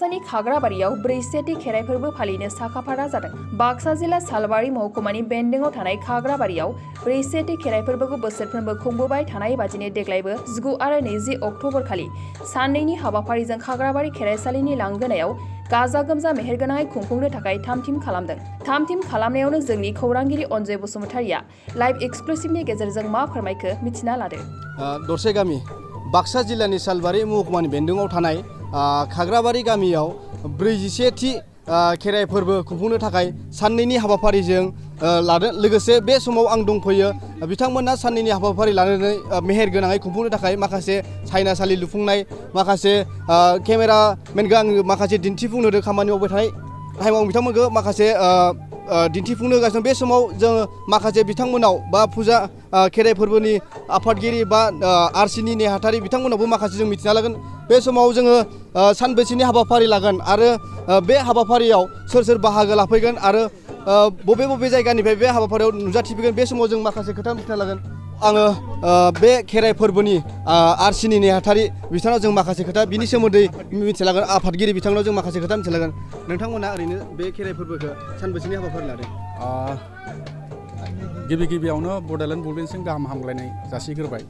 बाक्सानि खाग्राबारियाव ब्रैसेथि खेराइ फोरबो फालिनो साखाफारा जादों। बाक्सा जिल्ला सालबारि महकुमानि बेन्दोंआव थानाय खाग्राबारियाव ब्रैसेथि खेराइ फोरबोखौ बोसोरफ्रोमबो खुंबोबाय थानाय बादिनो देग्लायबो 19 आरो 20 अक्ट'बर खालि साननैनि हाबाफारिजों खाग्राबारि खेराइसालिनि लांगोनायाव गाजा गोमजा मेहेरगोनाङै खुंफुंनो थाखाय थामथिम खालामदों। थामथिम खालामनायावनो जोंनि खौरांगिरि अनजय बसुमतारिया लाइभ एक्सक्लुसिभनि गेजेरजों मा फोरमायखो मिथिना लादो। दरसे गामि बाक्सा जिल्लानि सालबारि महकुमानि बेन्दोंआव थानाय खाग्राबारि गामियाव 41थि खेराइ फोरबो खुंफुंनो थाखाय साननैनि हाबाफारिजों लादों। लोगोसे बे समाव आं दंफैयो। बिथांमोना साननैनि हाबाफारि लानानै मेहेर गोनाङै खुंफुंनो थाखाय माखासे साइनासालि लुफुंनाय, माखासे केमेरामेनखौ आं माखासे दिन्थिफुंनो खामानि मावबाय थानाय टाइमाव बिथांमोनखौ माखासे दिन्थिफुंनो होगासिनो। बे समाव जोङो माखासे बिथांमोनाव बा फुजा खेराइ फोरबोनि आफादगिरि बा आरसिनि नेहाथारि बिथांमोनावबो माखासे जों मिथिना लागोन। बे समाव जोङो सानबेसेनि हाबाफारि लागोन आरो बे हाबाफारियाव सोर सोर बाहागो लाफैगोन आरो बबे बबे जायगानिफ्राय बे हाबाफारियाव नुजाथिफैगोन, बे समाव जों माखासे खोथा मिथिना लागोन। आङो बे खेराइ फोरबोनि आरसिनि नेहाथारि बिथांनाव जों माखासे खोथा बिनि सोमोन्दै मिथिना लागोन। आफादगिरि बिथांनाव जों माखासे खोथा मिथिना लागोन। नोंथांमोना ओरैनो बे खेराइ फोरबोखौ सानबेसेनि हाबाफारि लादों? गिबियावनो बड'लेण्ड बुब्लिसिम गाहाम हामलायनाय जासिग्रोबाय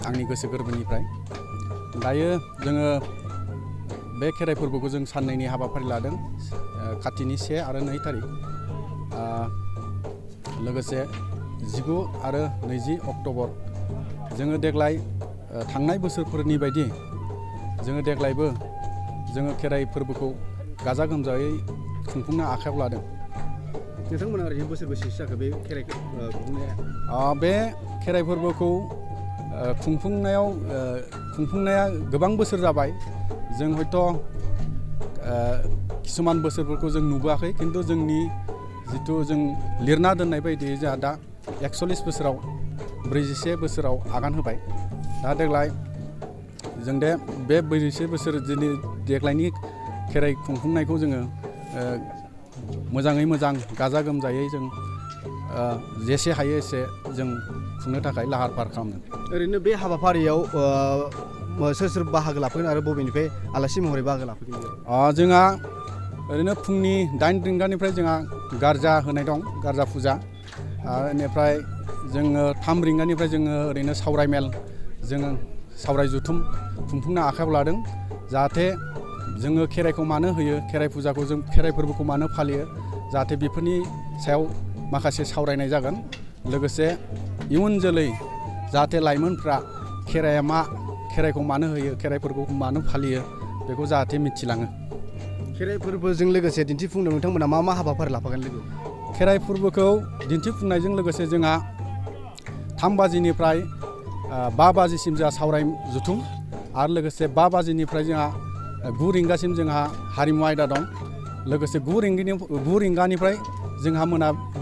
आंनि गोसो गोरबोनिफ्राय। दायो जोङो बे खेराइ फोरबोखौ जों साननैनि हाबाफारि लादों, खाथिनि 1 आरो 2 थारिख, लोगोसे 19 आरो 20 अक्ट'बर। जोङो देग्लाय थांनाय बोसोरफोरनि बायदि जोङो देग्लायबो जोङो खेराइ फोरबोखौ गाजा गोमजायै खुंफुंनो आखायाव लादों। नोंथांमोना ओरैनो बोसोरबेसेसो जाखो बे खेराइखौ खुंफुंनाया? बे खेराइ फोरबोखौ खुंफुंनाया गोबां बोसोर जाबाय। जों हयथ' किसुमान बोसोरफोरखौ जों नुबोआखै, खिन्थु जोंनि जिथु जों लिरना दोननाय बायदियै जोंहा दा 41 बोसोराव 41 बोसोराव आगान होबाय। दा देग्लाय जों बे 41 बोसोर दिनै देग्लायनि खेराइ खुंफुंनायखौ जोङो मोजाङै मोजां गाजा गोमजायै जों जेसे हायो एसे जों खुंनो थाखाय लाहार फाहार खालामदों। ओरैनो बे हाबाफारियाव सोर सोर बाहागो लाफैगोन आरो बबेनिफ्राय आलासि महरै बाहागो लाफैगोन? जोंहा ओरैनो फुंनि 8 रिंगानिफ्राय जोंहा गारजा होनाय दं, गारजा फुजा। बेनिफ्राय जोङो 3 रिंगानिफ्राय जोङो ओरैनो सावराय मेल, जोङो सावराय जुथुम खुंफुंनो आखायाव लादों। जाहाथे जोङो खेराइखौ मानो होयो, खेराइ फुजाखौ जों खेराइ फोरबोखौ मानो फालियो, जाहाथे बेफोरनि सायाव माखासे सावरायनाय जागोन। लोगोसे इयुन जोलै जाहाथे लाइमोनफ्रा खेराइया मा, खेराइखौ मानो होयो, खेराइ फोरबोखौ मानो फालियो, बेखौ जाहाथे मिथिलाङो। खेराइ फोरबोजों लोगोसे दिन्थिफुंनो नोंथांमोना मा मा हाबाफारि लाफागोन लोगो? खेराइ फोरबोखौ दिन्थिफुंनायजों लोगोसे जोंहा 3 बाजिनिफ्राय 5 बाजिसिम जोंहा सावराय जुथुम, आरो लोगोसे 5 बाजिनिफ्राय जोंहा 9 रिंगासिम जोंहा हारिमु आयदा दं। लोगोसे 9 रिंगानिफ्राय जोंहा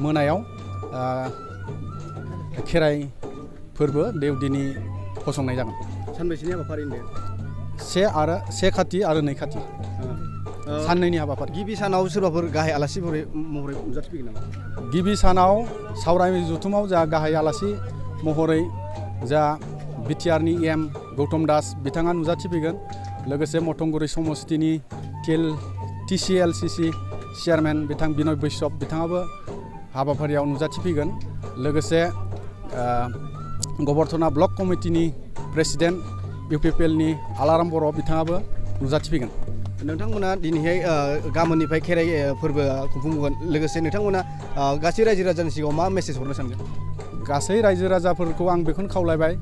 मोनायाव खेराइ फोरबो देवदिनि फसंनाय जागोन। सानबेसेनि हाबाफारि होनदों? 1 खाथि आरो 2 खाथि साननैनि हाबाफारि। गिबि सानाव सोरबाफोर गाहाय आलासि महरै नुजाथिफैगोन नामा? गिबि सानाव सावराय जुथुमाव जोंहा गाहाय आलासि महरै जोंहा बिटिआरनि EM गौतम दास बिथाङा नुजाथिफैगोन। लोगोसे मथंगुरि समस्तिनि TCLCC चेयारमेन बिथां बिनय बैष्णब बिथाङाबो हाबाफारियाव नुजाथिफैगोन। लोगोसे गबर्थना ब्लक कमिटिनि प्रेसिडेन्ट UPPLनि आलाराम बर' बिथाङाबो नुजाथिफैगोन। नोंथांमोना दिनैहाय गाबोननिफ्राय खेराइ फोरबो खुंफुंगोन। लोगोसे नोंथांमोना गासै रायजो राजानि सिगाङाव मा मेसेज हरनो सानगोन? गासै रायजो राजाफोरखौ आं बेखौनो खावलायबाय,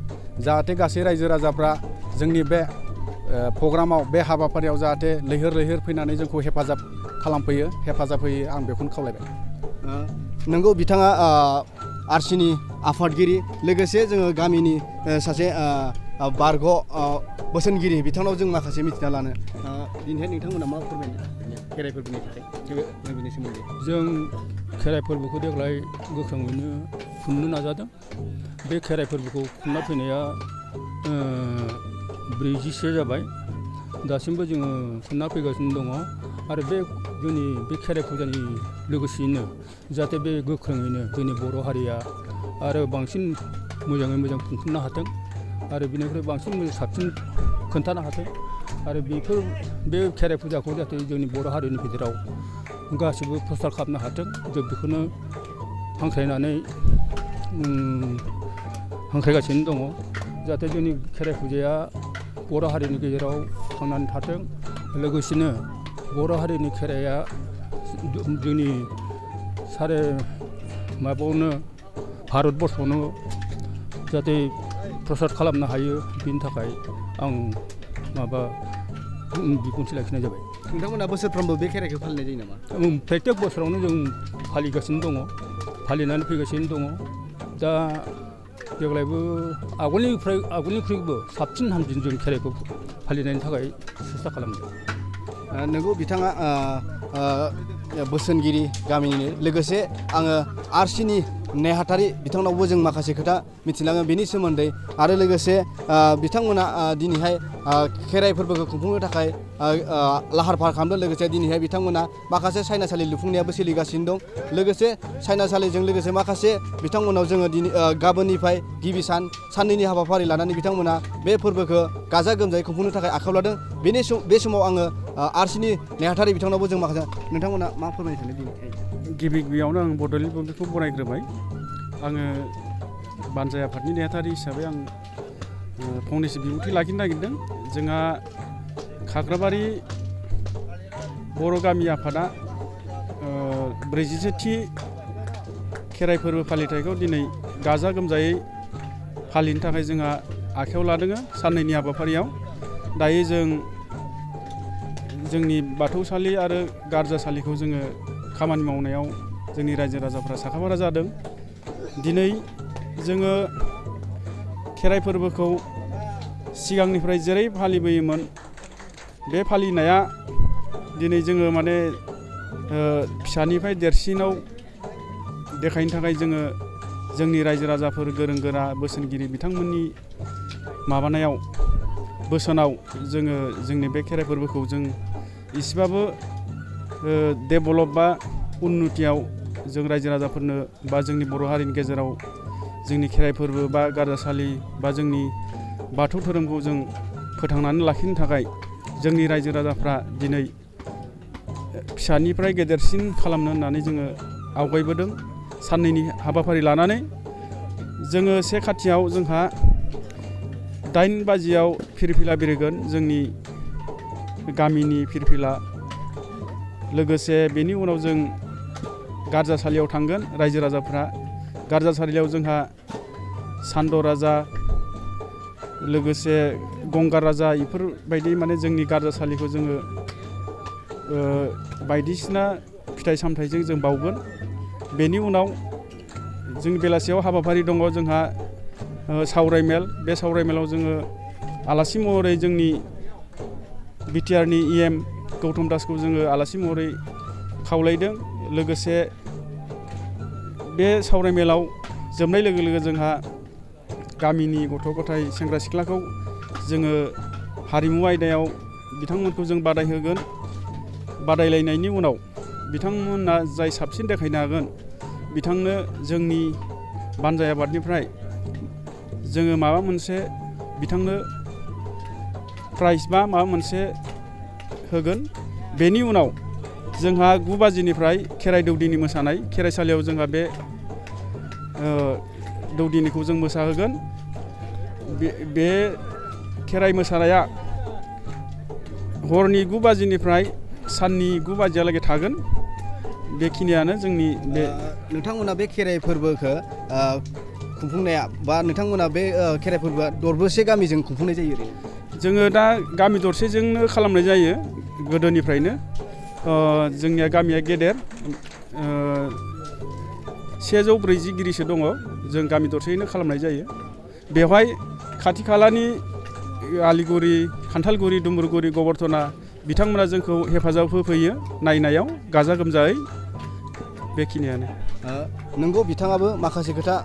जाहाथे गासै रायजो राजाफ्रा जोंनि बे प्रग्रामाव, बे हाबाफारियाव जाहाथे लैहोर लैहोर फैनानै जोंखौ हेफाजाब खालामफैयो, हेफाजाब होयो, आं बेखौनो खावलायबाय। नोंगौ, बिथाङा आरसिनि आफादगिरि, लोगोसे जोङो गामिनि सासे बारग' बोसोनगिरि, बिथांनाव जों माखासे मिथिना लानो। दिनैहाय नोंथांमोना मा फोरमायनो खेराइ फोरबोनि थाखाय बेनि सोमोन्दै? जों खेराइ फोरबोखौ देग्लाय गोख्रोङैनो खुंनो नाजादों। बे खेराइ फोरबोखौ खुंना फैनाया 41 जाबाय। दासिमबो जोङो खुंना फैगासिनो दङ। आरो जोंनि बे खेराइ फुजानि लोगोसेयैनो जाहाथे बे गोख्रोङैनो जोंनि बर' हारिया आरो बांसिन मोजाङै मोजां खुंफुंनो हाथों, आरो बिनिफ्राय बांसिन साबसिन खोन्थानो हाथों, आरो बेफोर बे खेराइ फुजाखौ जाहाथे जोंनि बर' हारिनि गेजेराव गासिबो प्रसार खालामनो हाथों जों बेखौनो हांख्रायनानै हांख्रायगासिनो दङ जाहाथे जोंनि खेराइ फुजाया बर' हारिनि गेजेराव थांनानै थाथों लोगोसेनो बर' हारिनि खेराइया जोंनि सारे माबायावनो भारतबर्षआवनो जाहाथे प्रसार खालामनो हायो बिनि थाखाय आं माबा बिबुंथि लाखिनाय जाबाय। नोंथांमोना बोसोरफ्रोमबो बे खेराइखौ फालिनाय जायो नामा? प्रत्येक बोसोरावनो जों फालिगासिनो दङ फालिनानै फैगासिनो दङ दा देग्लायबो आगोलनिख्रुइबो साबसिन हामसिन जों खेराइखौ फालिनायनि थाखाय सेस्था खालामदों। नोंगौ बिथाङा बोसोनगिरि गामिनिनो लोगोसे आङो आरसिनि नेहाथारि बिथांनावबो जों माखासे खोथा मिथिलाङो बेनि सोमोन्दै आरो लोगोसे बिथांमोना दिनैहाय खेराइ फोरबोखौ खुंफुंनो थाखाय लाहार फाहार खालामदों लोगोसे दिनैहाय बिथांमोना माखासे सायनासालि लुफुंनायाबो सोलिगासिनो दं लोगोसे सायनासालिजों लोगोसे माखासे बिथांमोनाव जोङो दिनै गाबोननिफ्राय गिबि साननैनि हाबाफारि लानानै बिथांमोना बे फोरबोखौ गाजा गोमजायै खुंफुंनो थाखाय आखायाव लादों बे समाव आङो आरसिनि नेहाथारि बिथांनावबो जों माखासे नोंथांमोना मा फोरमायनो सानो दिनै? गिबियावनो आं बड'लेण्ड मोब्लिबखौ बरायग्रोबाय आङो बानजाय आफादनि नेहाथारि हिसाबै आं फंनैसो बिबुंथि लाखिनो नागिरदों। जोंहा खाग्राबारि बर' गामि आफादा 47थि खेराइ फोरबो फालिथायखौ दिनै गाजा गोमजायै फालिनो थाखाय जोंहा आखायाव लादों साननैनि हाबाफारियाव। दायो जोंनि बाथौसालि आरो गारजासालिखौ जोङो खामानि मावनायाव जोंनि रायजो राजाफ्रा साखाफारा जादों। दिनै जोङो खेराइ फोरबोखौ सिगांनिफ्राय जेरै फालिबोयोमोन बे फालिनाया दिनै जोङो माने फिसानिफ्राय देरसिनाव देखायनो थाखाय जोङो जोंनि रायजो राजाफोर गोरों गोरा बोसोनगिरि बिथांमोननि माबानायाव बोसोनाव जोङो जोंनि बे खेराइ फोरबोखौ जों एसेबाबो डेभेलप बा उन्नतियाव जों रायजो राजाफोरनो बा जोंनि बर' हारिनि गेजेराव जोंनि खेराइ फोरबो बा गारजासालि बा जोंनि बाथौ धोरोमखौ जों फोथांनानै लाखिनो थाखाय जोंनि रायजो राजाफ्रा दिनै फिसानिफ्राय गेदेरसिन खालामनो होननानै जोङो आवगायबोदों। साननैनि हाबाफारि लानानै जोङो 1 खाथियाव जोंहा 8 बाजियाव फिरफिला बिरगोन जोंनि गामिनि फिरफिला लोगोसे बेनि उनाव जों गारजासालियाव थांगोन रायजो राजाफ्रा। गारजासालियाव जोंहा सान्द राजा लोगोसे गंगार राजा बेफोरबायदि माने जोंनि गारजासालिखौ जोङो बायदिसिना फिथाइ सामथाइजों जों बावगोन। बेनि उनाव जोंनि बेलासियाव हाबाफारि दङ जोंहा सावरायमेल। बे सावरायमेलाव जोङो आलासि महरै जोंनि बिटिआरनि EM गौतम दासखौ जोङो आलासि महरै खावलायदों। लोगोसे बे सावरायमेलाव जोबनाय लोगो लोगो जोंहा गामिनि गथ' गथाय सेंग्रा सिख्लाखौ जोङो हारिमु आयदायाव बिथांमोनखौ जों बादाय होगोन। बादायलायनायनि उनाव बिथांमोना जाय साबसिन देखायनो हागोन बिथांनो जोंनि बानजाय आफादनिफ्राय जोङो माबा मोनसे बिथांनो प्राइज बा माबा मोनसे होगोन। बेनि उनाव जोंहा 9 बाजिनिफ्राय खेराइ दौदिनि मोसानाय खेराइसालियाव जोंहा बे दौदिनिखौ जों मोसाहोगोन। बे खेराइ मोसानाया हरनि 9 बाजिनिफ्राय साननि 9 बाजियालागै थागोन। बेखिनियानो जोंनि बे नोंथांमोना बे खेराइ फोरबोखौ खुंफुंनाया बा नोंथांमोना बे खेराइ फोरबोआ दरबेसे गामिजों खुंफुंनाय जायो ओरैनो? जोङो दा गामि दरसेजोंनो खालामनाय जायो गोदोनिफ्रायनो। जोंनिया गामिया गेदेर 140 गिरिसो दङ। जों गामि दरसेयैनो खालामनाय जायो। बेवहाय खाथि खालानि आलिगुरि खान्थालगुरि दुम्बुरगुरि गबरथना बिथांमोना जोंखौ हेफाजाब होफैयो नायनायाव गाजा गोमजायै। बेखिनियानो। नोंगौ बिथाङाबो माखासे खोथा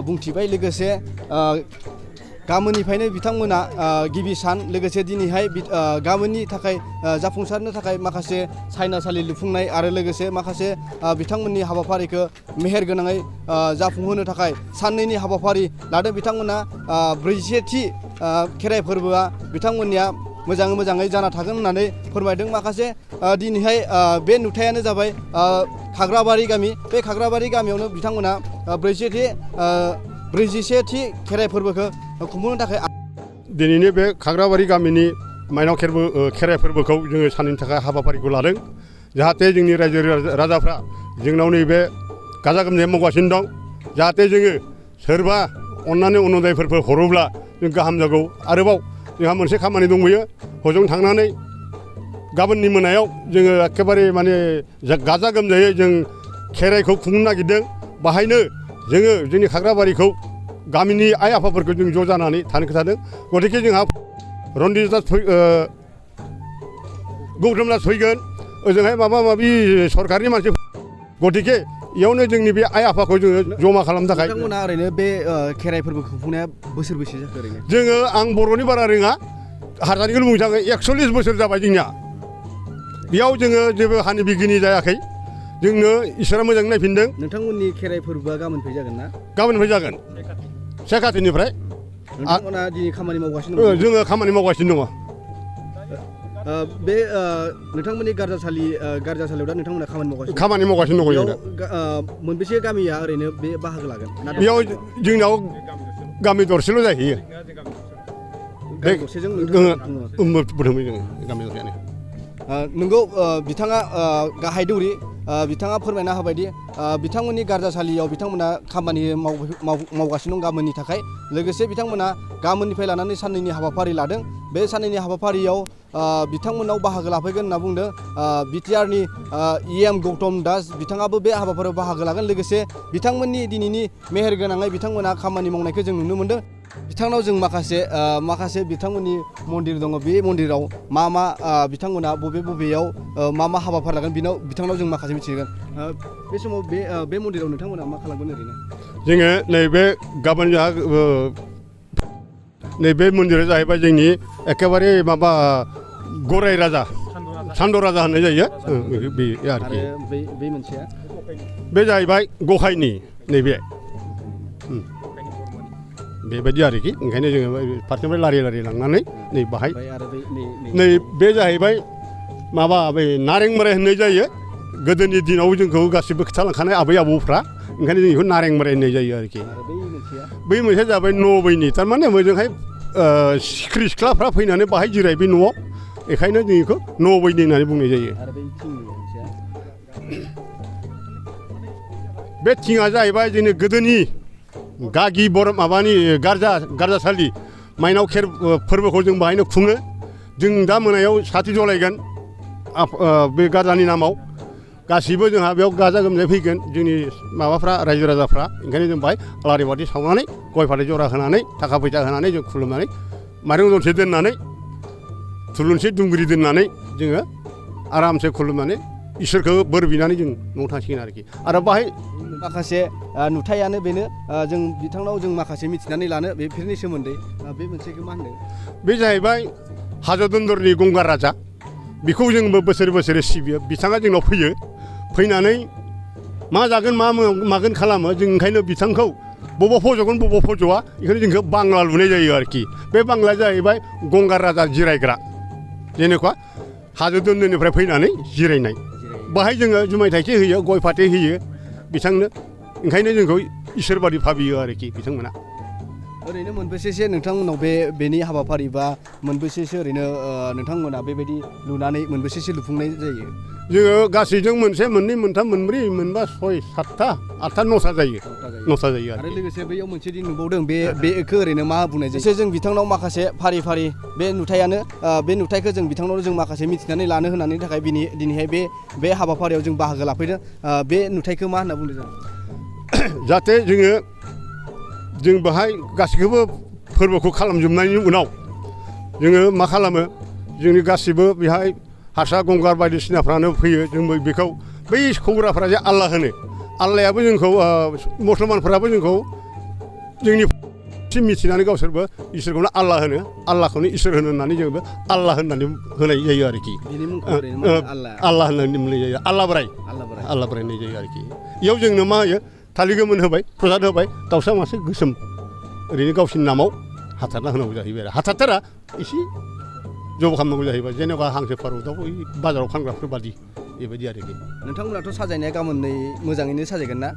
बुंथिबाय। लोगोसे गाबोननिफ्रायनो बिथांमोना गिबि सान लोगोसे दिनैहाय गाबोननि थाखाय जाफुंसारनो थाखाय माखासे सायनासालि लुफुंनाय आरो लोगोसे माखासे बिथांमोननि हाबाफारिखौ मेहेर गोनाङै जाफुंहोनो थाखाय साननैनि हाबाफारि लादों बिथांमोना। 47थि खेराइ फोरबोआ बिथांमोननिया मोजाङै जाना थागोन होननानै फोरमायदों। माखासे दिनैहाय बे नुथायानो जाबाय खाग्राबारि गामि। बे खाग्राबारि गामियावनो बिथांमोना 41थि खेराइ फोरबोखौ खुंफुंनो थाखाय दिनैनि बे खाग्राबारि गामिनि माइनाव खेराइ फोरबोखौ जोङो साननैनि थाखाय हाबाफारिखौ लादों जाहाथे जोंनि रायजो राजाफ्रा जोंनाव नैबे गाजा गोमजायै मावगासिनो दं जाहाथे जोङो सोरबा अननानै अननायफोरखौ हरोब्ला जों गाहाम जागौ। आरोबाव जोंहा मोनसे खामानि दंबावो हजों थांनानै गाबोननि मोनायाव जोङो एखेबारे माने गाजा गोमजायै जों खेराइखौ खुंनो नागिरदों। बाहायनो जोङो जोंनि खाग्राबारिखौ गामिनि आइ आफाफोरखौ जों ज' जानानै थानो खोथादों। गतिके जोंहा रन्दिता गौतम दास फैगोन ओजोंहाय माबा माबि सरकारनि मानसि गतिके इयावनो जोंनि बे आइ आफाखौ जोङो जमा खालामनो थाखाय बिथांमोना ओरैनो बे खेराइ फोरबो खुंफुंनाया बोसोरबेसे जाखो ओरैनो? जोङो आं बर'नि बारा रोङा हारसानिखौल' बुंनो थाङो 41 बोसोर जाबाय जोंनिया। बेयाव जोङो जेबो हानि बिगिनि जायाखै जोंनो इसोरा मोजाङै नायफिनदों। नोंथांमोननि खेराइ फोरबोआ गाबोन फैजागोन ना? गाबोन फैजागोन 1 खाथिनिफ्राय। नोंथांमोना दिनै खामानि मावगासिनो दं? जोङो खामानि मावगासिनो दङ। बे नोंथांमोननि गारजासालियाव दा नोंथांमोना खामानि मावगासिनो दङ। मोनबेसे गामिया ओरैनो बे बाहागो लागोन? बेयाव जोंनाव गामि दरसेल' जाहैयो। नोंगौ बिथाङा गाहाय दौरि बिथाङा फोरमायना होबायदि बिथांमोननि गारजासालियाव बिथांमोना खामानि मावगासिनो दं गाबोननि थाखाय। लोगोसे बिथांमोना गाबोननिफ्राय लानानै साननैनि हाबाफारि लादों। बे साननैनि हाबाफारियाव बिथांमोनाव बाहागो लाफैगोन होनना बुंदों बिटिआरनि EM गौतम दास बिथाङाबो बे हाबाफारियाव बाहागो लागोन। लोगोसे बिथांमोननि दिनैनि मेहेर गोनाङै बिथांमोना खामानि मावनायखौ जों नुनो मोन्दों। बिथांनाव जों माखासे बिथांमोननि मन्दिर दङ। बे मन्दिराव मा बिथांमोना बबेयाव मा हाबाफारि लागोन बिथांनाव जों माखासे मिथिगोन। बे समाव बे मन्दिराव नोंथांमोना मा खालामगोन ओरैनो? जोङो नैबे गाबोन जोंहा नैबे मन्दिरा जाहैबाय जोंनि एखेबारे माबा गराय राजा सान्द राजा होननाय जायो बे आरोखि। बे मोनसेया बे जाहैबाय गखायनि नैबे बेबायदि आरोखि। ओंखायनो जोङो फारसेनिफ्राय लारि लांनानै नै बाहाय नै बे जाहैबाय माबा बै नारें मोराय होननाय जायो। गोदोनि दिनाव जोंखौ गासिबो खिथालांखानाय आबै आबौफ्रा ओंखायनो जों बेखौ नारें मोराय होननाय जायो आरोखि। बै मोनसेया जाबाय न'बैनि थारमाने ओजोंहाय सिख्रि सिख्लाफ्रा फैनानै बाहाय जिरायबाय न'आव बेखायनो जों बेखौ न'बैनि होननानै बुंनाय जायो। बे थिङा जाहैबाय जोंनि गोदोनि गागि बर' माबानि गारजासालि माइनाव फोरबोखौ जों बाहायनो खुङो। जों दा मोनायाव साथि जलायगोन बे गारजानि नामाव। गासिबो जोंहा बेयाव गाजा गोमजायै फैगोन जोंनि माबाफ्रा रायजो राजाफ्रा। ओंखायनो जों बाहाय आलारि बाथि सावनानै गय फाथै जरा होनानै थाखा फैसा होनानै जों खुलुमनानै माइरं दनसे दोननानै थुलुंसि दुंग्रि दोननानै जोङो आरामसे खुलुमनानै इसोरखौ बोर बिनानै जों न'आव थांसिगोन आरोखि। आरो बाहाय माखासे नुथायानो बेनो जों बिथांनाव जों माखासे मिथिनानै लानो बेफोरनि सोमोन्दै बे मोनसेखौ मा होनदों? बे जाहैबाय हाजो दन्दरनि गंगार राजा। बेखौ जोंबो बोसोरे सिबियो। बिथाङा जोंनाव फैनानै मा जागोन मा मागोन खालामो। जों ओंखायनो बिथांखौ बबाव फज'गोन बबाव फज'आ बेखायनो जोंखौ बांला लुनाय जायो आरोखि। बे बांलाया जाहैबाय गंगार राजा जिरायग्रा जेनेखा हाजो दन्दरनिफ्राय फैनानै जिरायनाय। बाहाय जोङो जुमाय थाइसे होयो गय फाथै होयो बिथांनो। ओंखायनो जोंखौ इसोर बादि भाबियो आरोखि बिथांमोना। ओरैनो मोनबेसेसो नोंथांमोनाव बेनि हाबाफारि बा मोनबेसेसो ओरैनो नोंथांमोना बेबायदि लुनानै मोनबेसेसो लुफुंनाय जायो? जोङो गासैजों मोनसे मोननै मोनथाम मोनब्रै मोनबा सय सातथा आठथा नथा जायो। आरो लोगोसे बैयाव मोनसे दिन नुबावदों बेखौ ओरैनो मा बुंनाय जायो? जों बिथांनाव माखासे फारि बे नुथायानो बे नुथायखौ जों बिथांनाव जों माखासे मिथिनानै लानो होनायनि थाखाय दिनैहाय बे हाबाफारियाव जों बाहागो लाफैदों। बे नुथायखौ मा होनना बुंदों जों? जाहाथे जों बेहाय गासैखौबो फोरबोखौ खालामजोबनायनि उनाव जोङो मा खालामो जोंनि गासिबो बेहाय हारसा गंगार बायदिसिनाफ्रानो फैयो। जोंबो बेखौ बै खौराफ्रा जे आल्लाह होनो आल्लायाबो जोंखौ मुसलमानफोराबो जोंखौ जोंनि मिथिनानै गावसोरबो इसोरखौनो आल्लाह होनो आल्लाहखौनो इसोर होनो होननानै जोंबो आल्लाह होननानै होनाय जायो आरोखि। आल्लाह होननानै बुंनाय जायो। आल्लाह बोराय होननाय जायो आरोखि। इयाव जोंनो मा होयो थालिर गोमोन होबाय प्रसाद होबाय दाउसा मासे गोसोम ओरैनो गावसिनि नामाव हाथारना होनांगौ जाहैबाय आरो। हाथारथारा एसे जब खालामनांगौ जाहैबाय जेनेबा हांसो फारौ दाउ बाजाराव फानग्राफोर बादि बेबायदि आरोखि नोंथांमोनाथ' साजायनाया गाबोनै मोजाङैनो साजायगोन ना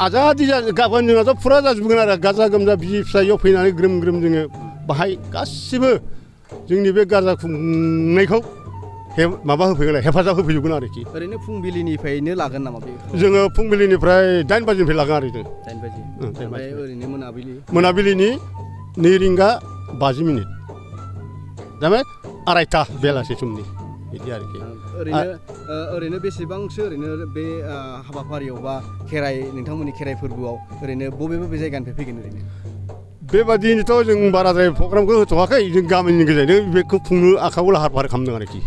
आजादि गाबोन जोंहाथ' फुरा जाजोबगोन आरो गाजा गोमजा बिसि फिसायाव फैनानै ग्रोम ग्रोम जोङो बाहाय गासिबो जोंनि बे गारजा खुंनायखौ माबा होफैगोन हेफाजाब होफैजोबगोन आरोखि ओरैनो फुंबिलिनिफ्रायनो लागोन नामा बे जोङो फुंबिलिनिफ्राय 8 बाजिनिफ्राय लागोन आरो जों 8 बाजि ओमफ्राय ओरैनो मोनाबिलिनि 2 रिंगा 50 मिनिट जाबाय 2:30 बेलासि समनि बिदि आरोखि ओरैनो बेसेबांसो ओरैनो बे हाबाफारियाव बा खेराइ नोंथांमोननि खेराइ फोरबोआव ओरैनो बबे जायगानिफ्राय फैगोन ओरैनो बेबादिनोथ' जों बाराद्राय प्रग्रामखौ होथ'वाखै जों गामिनि गेजेरजों बेखौ खुंनो आखायाव लाहार फाहार खालामदों आरोखि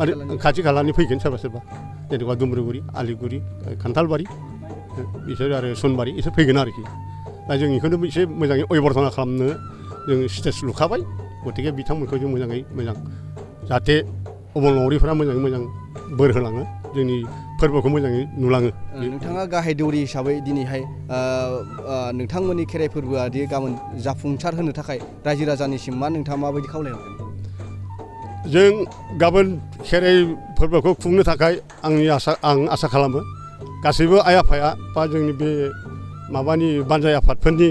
आरो खाथि खालानि फैगोन सोरबा जेनेबा दुमब्रुगुरि आलिगुरि खान्थालबारि बिसोर आरो सनबारि बिसोर फैगोन आरोखि दा जों बेखौनो एसे मोजाङै अयबर्थना खालामनो जों स्टेज लुखाबाय गतिके बिथांमोनखौ जों मोजाङै मोजां जाहाथे अबंलावरिफोरा मोजाङै मोजां बोर होलाङो जोंनि फोरबोखौ मोजाङै नुलाङो नोंथाङा गाहाय दौरि हिसाबै दिनैहाय नोंथांमोननि खेराइ फोरबोआ दि गाबोन जाफुंसार होनो थाखाय रायजो राजानिसिम नोंथाङा माबायदि खावलायहरगोन जों गाबोन खेराइ फोरबोखौ खुंनो थाखाय आं आसा खालामो गासैबो आइ आफाया बा जोंनि बे माबानि बानजाय आफादफोरनि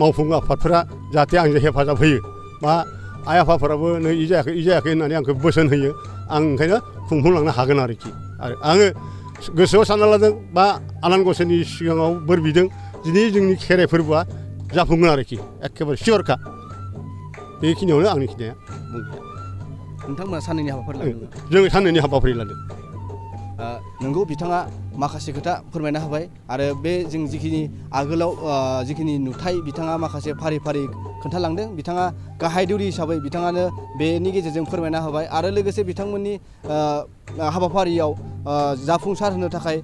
मावफुं आफादफोरा जाहाथे आंजों हेफाजाब होयो बा आइ आफाफोराबो नै इ जायाखै होननानै आंखौ बोसोन होयो आं ओंखायनो खुंफुंलांनो हागोन आरोखि आरो आङो गोसोआव सानना लादों बा आनान गसाइनि सिगाङाव बोर बिदों दिनै जोंनि खेराइ फोरबोआ जाफुंगोन आरोखि एखेबारे सियरखा बेखिनियावनो आंनि खिनाया बुंनाया नोंथांमोना साननैनि हाबाफारि लादों जों साननैनि हाबाफारि लादों नंगौ बिथाङा माखासे खोथा फोरमायना होबाय आरो बे जों जिखिनि आगोलाव जिखिनि नुथाय बिथाङा माखासे फारि फारि खोन्थालांदों बिथाङा गाहाय दौरि हिसाबै बिथाङानो बेनि गेजेरजों फोरमायना होबाय आरो लोगोसे बिथांमोननि हाबाफारियाव जाफुंसार होनो थाखाय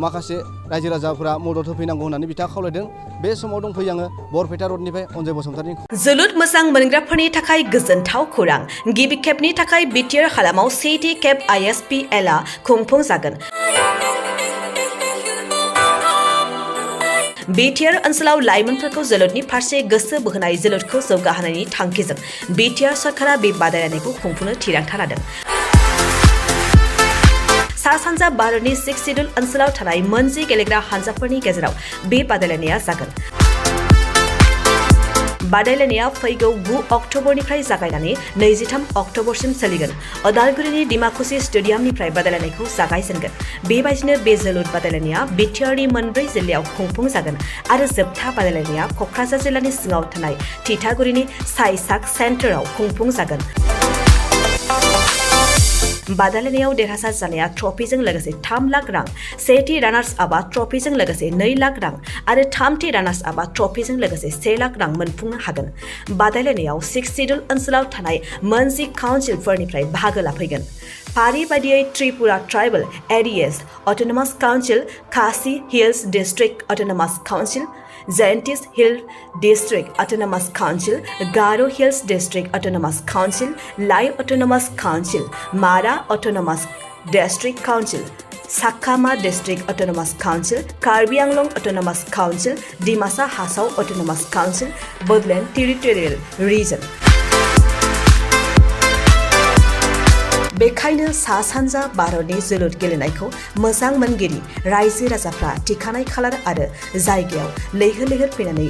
माखासे रायजो राजाफोरा मदद होफैनांगौ होननानै बिथाङा खावलायदों बे समाव दंफैयो आङो बरपेटा रडनिफ्राय अनजय बसुमतारी जोलुर मोजां मोनग्राफोरनि थाखाय गोजोनथाव खौरां गिबि खेबनि थाखाय बिटिआर हालामाव सेथि खेब ISPL आ खुंफुंजागोन बिटिआर ओनसोलाव लाइमोनफोरखौ जोलुरनि फारसे गोसो बोहोनाय जोलुरखौ जौगाहोनायनि थांखिजों बिटिआर सरकारा बे बादायलायनायखौ खुंफुंनो थिरांथा लादों सा सानजा भारतनि 6 सिडुल ओनसोलाव थानाय मोनजि गेलेग्रा हानजाफोरनि गेजेराव बे बादायलायनाया जागोन बादायलायनाया फैगौ 9 अक्ट'बरनिफ्राय जागायनानै 23 अक्ट'बरसिम सोलिगोन अदालगुरिनि डिमाकुसि स्टेडियामनिफ्राय बादायलायनायखौ जागायजेनगोन बेबायदिनो बे जोलुर बादायलायनाया बिटिआरनि मोनब्रै जिल्लायाव खुंफुंजागोन आरो जोबथा बादायलायनाया क'क्राझार जिल्लानि सिङाव थानाय थिथागुरिनि साइसाक सेन्टाराव खुंफुंजागोन बादायलायनायाव देरहासार जानाया ट्रफिजों लोगोसे 3 लाख रां सेथि रानार्स आपआ ट्रफिजों लोगोसे 2 लाख रां आरो थामथि रानार्स आपआ ट्रफिजों लोगोसे 1 लाख रां मोनफुंनो हागोन बादायलायनायाव 6 सिडुल ओनसोलाव थानाय मोनजि काउन्सिलफोरनिफ्राय बाहागो लाफैगोन फारि बायदियै Tripura tribal areas autonomous council Khasi hills district autonomous council Jaintias hill district autonomous council Garo hills district autonomous council Lai autonomous council Mara autonomous district council Chakma district autonomous council Karbi Anglong autonomous council Dima Hasao autonomous council Bodoland territorial region बेखायनो सा सानजा भारतनि जोलुर गेलेनायखौ मोजां मोनगिरि रायजो राजाफ्रा थिखानाय खालार आरो जायगायाव लैहोर लैहोर फैनानै